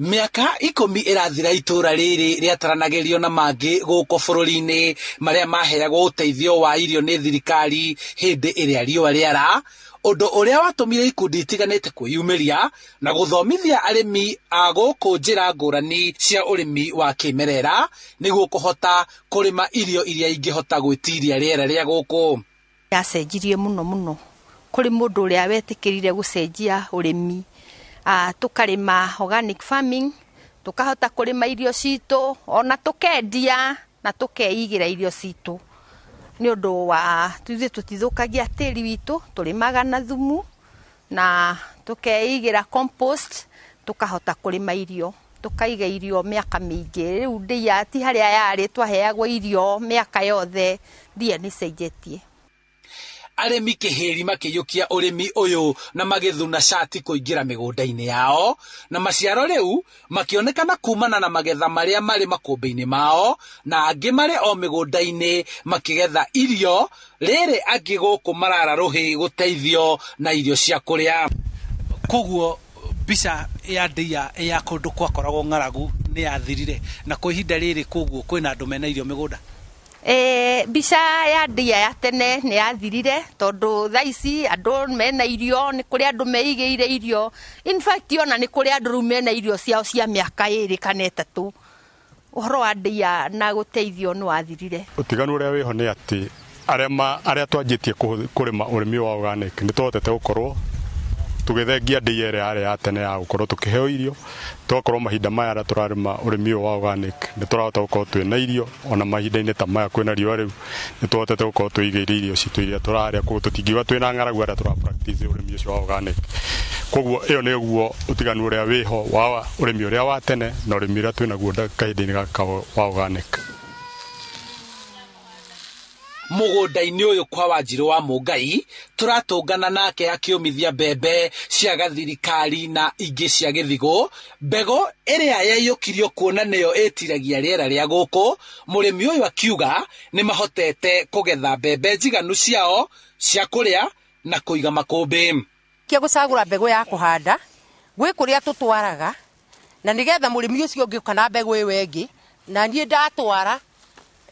Mĩaka 10 ĩrathira itũra rĩrĩ rĩataranagĩrio na mangĩ gũkũ bũrũri-inĩ marĩa maheagwo ũteithio wa irio nĩ thirikari hĩndĩ ĩrĩa riũa rĩara, ũndũ ũrĩa watũmire ikundi itiganĩte kwĩyumĩria na gũthomithia arĩmi a gũkũ njĩra ngũrani cia ũrĩmi wa kĩmerera nĩguo kũhota kũrĩma irio iria ingĩhota gwĩtiria rĩera rĩa gũkũ. Yacenjirie mũno mũno kũrĩ mũndũ ũrĩa wetĩkĩrire gũcenjia ũrĩmi, tũkarĩma organic farming, tũkahota kũrĩma irio citũ ona tũkendia na tũkeigĩra irio citũ, nĩ ũndũ wa ithuĩ tũtithũkagia tĩri witũ, tũrĩmaga na thumu na tũkeigĩra compost, tũkahota kũrĩma irio, tũkaiga irio mĩaka mĩingĩ. Rĩu ndĩa ti harĩa yarĩ twaheagwo irio mĩaka yothe, ndia nĩ cenjetie. Arĩmi kĩhĩri makĩiyũkia ũrĩmi ũyũ na magĩthuna cati kũingĩra mĩgũnda-inĩ yao, na maciaro rĩu makĩonekana kumana na magetha marĩa marĩ makũmbĩ-inĩ mao, na angĩ marĩ o mĩgũnda-inĩ makĩgetha irio, rĩrĩ angĩ gũkũ marara rũhĩ gũteithio na irio cia kũrĩa. Koguo mbica ya ndĩa ya kũndũ gwakoragwo ng'aragu nĩ yathirire, na kwa ihinda rĩrĩ koguo kwĩna andũ mena irio mĩgũnda. Mbica ya ndia ya tene nĩ yathirire, tondũ thaa ici andũ mena irio, nĩ kũrĩ andũ meigĩire irio. In fact ona nĩ kũrĩ andũ rĩu mena irio ciao cia mĩaka 2 kana 3. Ũhoro wa ndia na gũteithio nĩ wathirire. Ũtiganu ũrĩa wĩho nĩ atĩ arĩa twanjĩtie kũrĩma ũrĩmi wa organic nĩ tũhotete gũkorwo tũgĩthengia ndĩa ĩrĩa yarĩ ya tene ya gũkorwo tũkĩheo irio, tũgakorwo mahinda maya arĩa tũrarĩma ũrĩmi ũyũ wa organic nĩ tũrahota gũkorwo twĩna irio, ona mahinda-inĩ ta maya kwĩna riũa rĩu nĩ tũhotete gũkorwo twĩigĩire irio citũ iria tũrarĩa, koguo tũtingiuga twĩna ng'aragu arĩa tũra practice ũrĩmi ũcio wa organic. Koguo ĩyo nĩguo ũtiganu ũrĩa wĩho wa ũrĩmi ũrĩa wa tene na ũrĩmi ũrĩa twĩnaguo kahinda-inĩ gaka wa organic. Mũgũnda-inĩ ũyũ kwa Wanjirũ wa Mũngai tũratũngana nake akĩũmithia mbembe cia gathirikari na ingĩ cia gĩthigũ, mbegũ ĩrĩa yaiyũkirio kuona nĩyo ĩtiragia rĩera rĩa gũkũ. Mũrĩmi ũyũ akiuga nĩ mahotete kũgetha mbembe njiganu ciao cia kũrĩa na kũiga makũmbĩ. Kia gũcagũra mbegũ ya kũhanda gwĩ kũrĩa tũtwaraga, na nĩgetha mũrĩmi ũcio ũngĩ kana mbegũ ĩyo ĩngĩ na niĩ ndatwara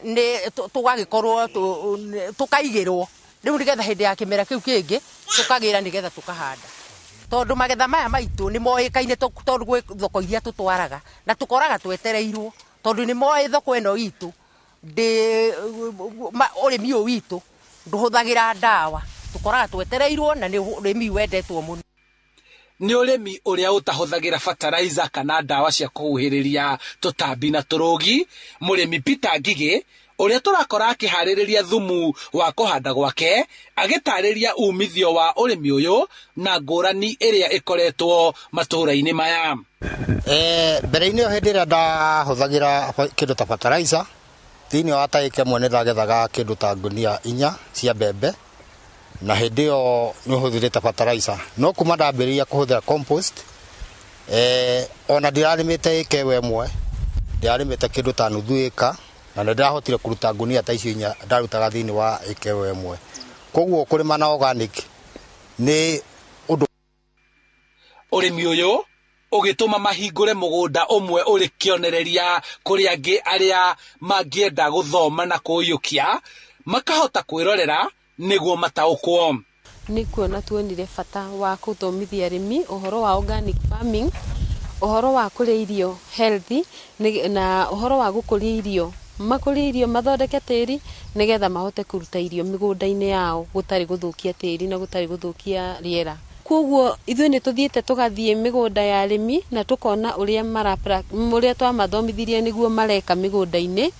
nĩ tũgagĩkorwo tũkaigĩrwo rĩu nĩgetha hĩndĩ ya kĩmera kĩu kĩngĩ tũkagĩra nĩgetha tũkahanda, tondũ magetha maya maitũ nĩ moĩkaine tondũ gwĩ thoko iria tũtwaraga na tũkoraga twetereirwo, tondũ nĩ moĩ thoko ĩno itũ ũrĩmi ũyũ witũ ndũhũthagĩra ndawa, tũkoraga twetereirwo na nĩ ũrĩmi wendetwo mũno. Nĩ ũrĩmi ũrĩa ũtahũthagĩra fertilizer kana ndawa cia kũhuhĩrĩria tũtambi na tũrũgi. Mũrĩmi Peter Ngigĩ ũrĩa tũrakora akĩharĩrĩria thumu wa kũhanda gwake agĩtarĩria umithio wa ũrĩmi ũyũ na ngũrani ĩrĩa ĩkoretwo matũũra-inĩ maya. Mbere-inĩ ĩyo hĩndĩ ĩrĩa ndahũthagĩra kĩndũ ta fertilizer thĩinĩ wa ta ĩka ĩmwe nĩ ndagethaga kĩndũ ta ngunia 4 cia mbembe, na hĩndĩ ĩyo nĩ ũhũthĩrĩte fertilizer, no kuma ndambĩrĩria kũhũthĩra compost, ona ndirarĩmĩte ĩka ĩyo ĩmwe, ndirarĩmĩte kĩndũ ta nuthu ĩka, na nĩ ndĩrahotire kũruta ngunia ta icio 4 ndarutaga thĩinĩ wa ĩka ĩyo ĩmwe. Koguo kũrĩma na organic nĩ ũndũ. Ũrĩmi ũyũ ũgĩtũma mahingũre mũgũnda ũmwe ũrĩ kĩonereria kũrĩ angĩ arĩa mangĩenda gũthoma na kũũiyũkia, makahota kwĩrorera nĩguo mataũkwo. Nĩ kuona tuonire bata wa gũthomithia arĩmi ũhoro wa organic farming, ũhoro wa kũrĩa irio healthy, na ũhoro wa gũkũria irio, makũrie irio mathondeke tĩri nĩgetha mahote kũruta irio mĩgũnda-inĩ yao gũtarĩ gũthũkia tĩri na gũtarĩ gũthũkia rĩera. Koguo ithuĩ nĩ tũthiĩte tũgathiĩ mĩgũnda ya arĩmi na tũkona ũrĩa twamathomithirie nĩguo mareka mĩgũnda-inĩ,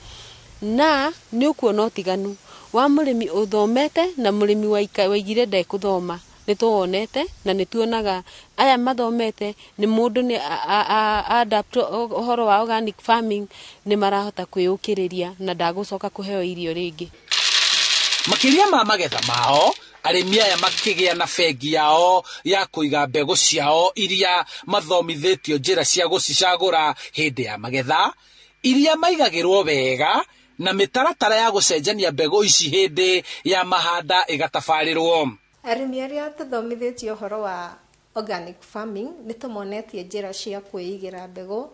na nĩ ũkuona ũtiganu wa mũrĩmi ũthomete na mũrĩmi waigire ndekũthoma. Nĩ tũwonete na nĩ tuonaga aya mathomete nĩ mũndũ nĩ adapt ũhoro wa organic farming nĩ marahota kwĩyũkĩrĩria na ndagũcoka kũheo irio rĩngĩ. Makĩria ma magetha mao, arĩmi aya makĩgĩa na bengi yao ya kũiga mbegũ ciao iria mathomithĩtio njĩra cia gũcicagũra hĩndĩ ya magetha, iria maigagĩrwo wega na mĩtaratara ya gũcenjania mbegũ ici hĩndĩ ya mahanda ĩgatabarĩrwo. Arĩmi arĩa tũthomithĩtio ũhoro wa Organic farming, nĩ tũmonetie njĩra cia kwĩigĩra mbegũ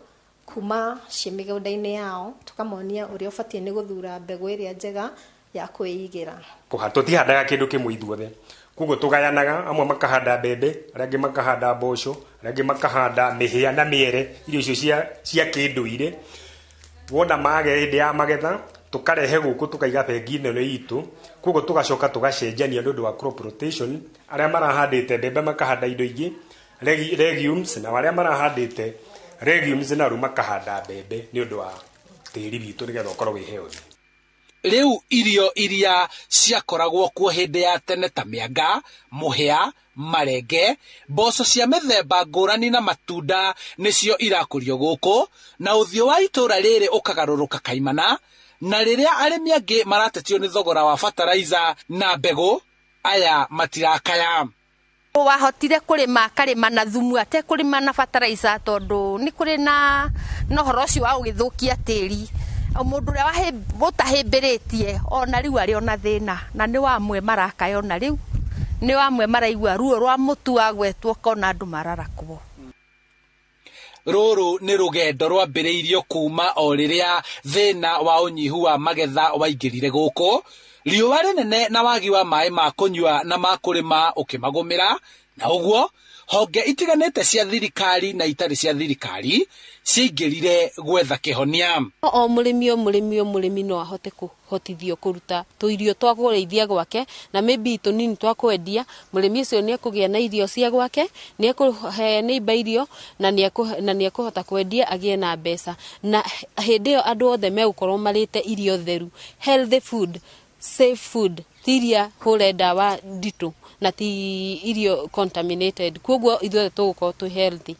kuma ciĩ mĩgũnda-inĩ yao, tũkamonia ũrĩa ũbatiĩ nĩ gũthura mbegũ ĩrĩa njega ya kwĩigĩra. Tũtihandaga kĩndũ kĩmwe ithuothe, koguo tũgayanaga, amwe makahanda mbembe, arĩa angĩ makahanda mboco, arĩa angĩ makahanda mĩhĩa na mĩere, irio icio cia kĩndũire. Wona mage hĩndĩ ya magetha, tũkarehe gũkũ tũkaiga bengi-inĩ ĩno itũ, koguo tũgacoka tũgacenjania nĩ ũndũ wa crop rotation, arĩa marahandĩte mbembe makahanda indo ingĩ, legumes, na arĩa marahandĩte legumes na rĩu makahanda mbembe nĩ ũndũ wa tĩri witũ nĩgetha ũkorwo wĩ healthy. Rĩu irio iria ciakoragwo kuo hĩndĩ ya tene ta mĩanga, mũhĩa, marenge, mboco cia mĩthemba ngũrani na matunda nĩcio irakũrio gũkũ, na ũthiũ wa itũũra rĩrĩ ũkagarũrũka kaimana, na rĩrĩa arĩmi angĩ maratetio nĩ thogora wa fertilizer na mbegũ, aya matirakaya. Wahotire kũrĩma akarĩma na thumu atekũrĩma na fertilizer, tondũ nĩ kũrĩ na ũhoro ũcio wa gũgĩthũkia tĩri. Mũndũ ũrĩa ũtahĩmbĩrĩtie ona rĩu arĩ ona thĩna, na nĩ wamwe marakaya ona rĩu, nĩ wamwe maraigua ruo rwa mũtu wagwetwo ũkona andũ mararakwo. Rũrũ nĩ rũgendo rwambĩrĩirio kuma o rĩrĩa thĩna wa ũnyihu wa magetha waingĩrire gũkũ, riũa rĩnene na wagi wa maĩ ma kũnyua na ma kũrĩma ũkĩmagũmĩra, na ũguo honge itiganĩte cia thirikari na itarĩ cia thirikari ciaingĩrire gwetha kĩhonia. O mũrĩmi o mũrĩmi o mũrĩmi no ahote kũhotithio kũruta tũirio twa kũrĩithia gwake na maybe tũnini twa kwendia. Mũrĩmi ũcio nĩ ekũgĩa na irio cia gwake, nĩ ekũhe neighbor irio na nĩ ekũhota kwendia agĩe na mbeca, na hĩndĩ ĩyo andũ othe megũkorwo marĩte irio theru, healthy food, safe food, ti iria hũre ndawa nditũ na ti irio contaminated, koguo ithuothe tũgũkorwo twĩ healthy.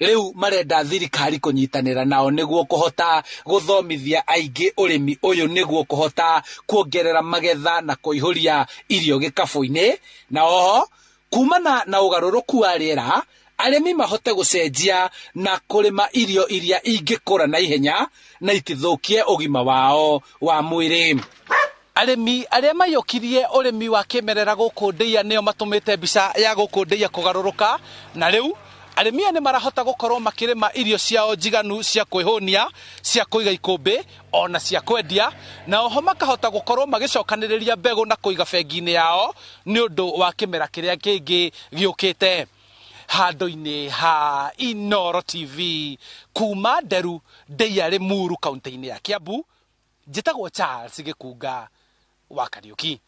Rĩu marenda thirikari kũnyitanĩra nao nĩguo kũhota gũthomithia aingĩ ũrĩmi ũyũ, nĩguo kũhota kuongerera magetha na kũihũria irio gĩkabũ-inĩ, na oho kumana na ũgarũrũku wa rĩera arĩmi mahote gũcenjia na kũrĩma irio iria ingĩkũra na ihenya na itithũkie ũgima wao wa mwĩrĩ. Arĩmi arĩa maiyũkirie ũrĩmi wa kĩmerera gũkũ Ndeiya nĩo matũmĩte mbica ya gũkũ Ndeiya kũgarũrũka, na rĩu arĩmi aya nĩ marahota gũkorwo makĩrĩma irio ciao njiganu cia kwĩhũnia, cia kũiga ikũmbĩ ona cia kwendia, na oho makahota gũkorwo magĩcokanĩrĩria mbegũ na kũiga bengi-inĩ yao nĩ ũndũ wa kĩmera kĩrĩa kĩngĩ gĩũkĩte. Handũ-inĩ ha Inooro TV kuma Nderu, Ndeiya Limuru, kaunti-inĩ ya Kiambu, njĩtagwo Charles Gĩkunga wa Kariuki.